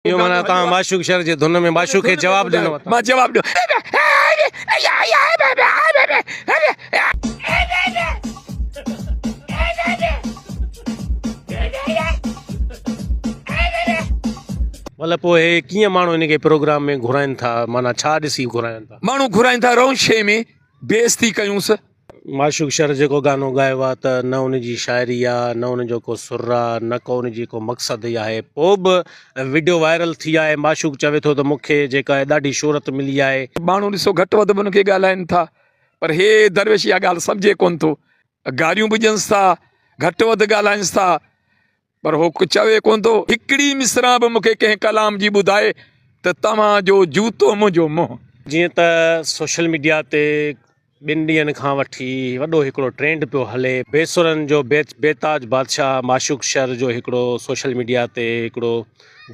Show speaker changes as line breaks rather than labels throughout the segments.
اهو معنيٰ توهان معشوق شر جي ڌن ۾ معشوق کي جواب ڏنو اٿم.
مان جواب ڏنو.
مطلب پوء هي ڪيئن ماڻهو هن کي پروگرام ۾ گهرائن ٿا معنيٰ ڇا ڏسي گهرائن ٿا.
ماڻهو گهرائن ٿا رونشي ۾ بي عزتي ڪيونس.
معشوق شر جيڪو گانو ڳايو آ ته نه ان جي شاعري آ نه ان جو ڪو سر آ نه ڪو ان جي ڪو مقصد ئي آهي پوء به وڊيو وائرل ٿي آهي معشوق چوي ٿو ته مون کي جيڪا آهي ڏاڍي شهرت ملي آهي.
ماڻهو ڏسو گهٽ وڌ به ان کي ڳالهائن ٿا پر هي درويش اها ڳالهه سمجهي ڪونه ٿو گاريون به ڏينس ٿا گهٽ وڌ ڳالهائنس ٿا پر هو چوي ڪونه ٿو. هڪڙي مصرع به مون کي ڪنهن ڪلام جي ٻڌائي ته توهان جو جوتو منهنجو منهن.
جيئن ته سوشل ميڊيا تي ٻن ڏينهن کان وٺي وڏو هڪڙو ٽرينڊ پيو هلي بيسرن جو بيتاج بادشاهه معشوق شر جو هڪڙو سوشل ميڊيا تي هڪڙو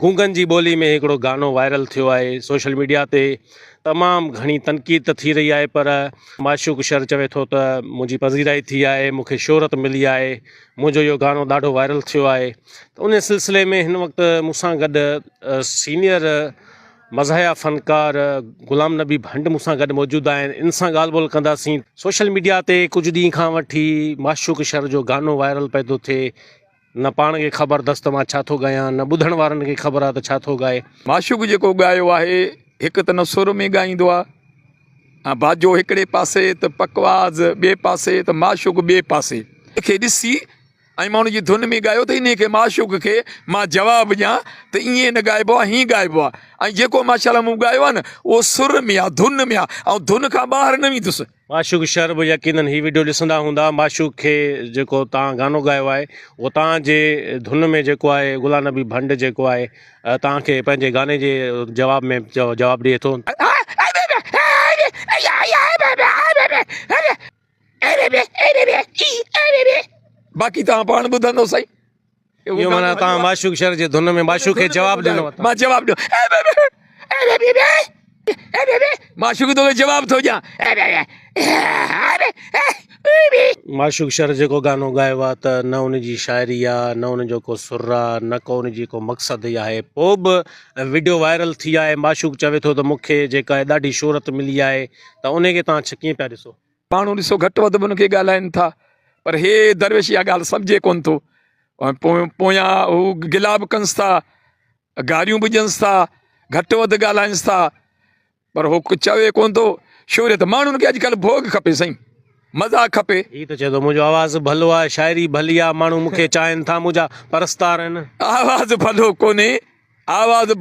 گونگن جي ٻولي ۾ هڪڙو گانو وائرل ٿيو آهي سوشل ميڊيا تي تمام گهڻي تنقيد ته ٿي رهي آهي پر معشوق شر چوي ٿو ته منهنجي پذيرائي ٿي آهي مون کي شهرت ملي آهي منهنجو اهو گانو ڏاڍو وائرل ٿيو آهي ته ان سلسلي ۾ هن وقت مون سان گڏ سينئر مزاحيه فنڪار غلام نبي ڀنڊ مون سان گڏ موجود آهن ان سان ڳالهه ٻولهه ڪنداسين سوشل ميڊيا تي ڪجهه ڏينهن کان وٺي معشوق شر جو گانو وائرل پئي ٿو ٿئي نه پاڻ کي خبر اٿس ته مان ڇا ٿو ڳايان نه ٻڌڻ وارن کي خبر آهي ته ڇا ٿو ڳائي.
معشوق جيڪو ڳايو آهي هڪ ته نه سر ۾ ڳائيندو آهي ۽ باجو هڪڙي پاسي ته پڪواز ٻئي پاسي ته معشوق ٻئي پاسي. کي ڏسي ۽ مان ان جي ڌن ۾ ڳايو ته انهي کي معشوق کي مان جواب ڏيان ته ائين نه ڳائبو آهي هيئن ڳائبو آهي ۽ جيڪو ماشاء الله مون ڳايو آهي نه اهو سر ۾ آهي ڌن ۾ آهي آئون ڌن کان ٻاهر نه ويندس.
معشوق شر به يقينن هي وڊيو ڏسندا هوندا معشوق کي جيڪو توهان گانو ڳايو آهي اهو توهان جي ڌن ۾ جيڪو آهي غلام نبي ڀنڊ جيڪو آهي توهان کي پنهنجي گاني جي جواب ۾ جواب ڏئي ٿو.
باقي توهان پاڻ ٻڌندو سائين.
اهو معنيٰ توهان معشوق شر جي ڌن ۾ معشوق کي جواب ڏنو اٿم.
مان جواب ڏنو. معشوق توکي جواب ٿو ڏيان.
معشوق شر جيڪو گانو ڳايو آ ته نه ان جي شاعري آ نه ان جو ڪو سر آ نه ڪو ان جي ڪو مقصد ئي آهي پوء به وڊيو وائرل ٿي آهي معشوق چوي ٿو ته مون کي جيڪا آهي ڏاڍي شهرت ملي آهي ته ان کي توهان ڪيئن پيا ڏسو.
ماڻهو ڏسو گهٽ وڌ به ان کي ڳالهائين ٿا پر هي درويش اها ڳالهه سمجهي ڪونه ٿو ۽ پويان هو گلا به ڪنس ٿا گاريون به ڏينس ٿا گهٽ وڌ ڳالهائينس ٿا پر هو چوي ڪونه ٿو. شهرت ماڻهن کي اڄڪلهه ڀوڳ کپي سائين مزا کپي.
هي ته چئي ٿو منهنجو آواز ڀلو آهي شاعري ڀلي آهي ماڻهو مون کي چاهين ٿا منهنجا پرستار آهن.
آواز ڀلو ڪونهي آواز.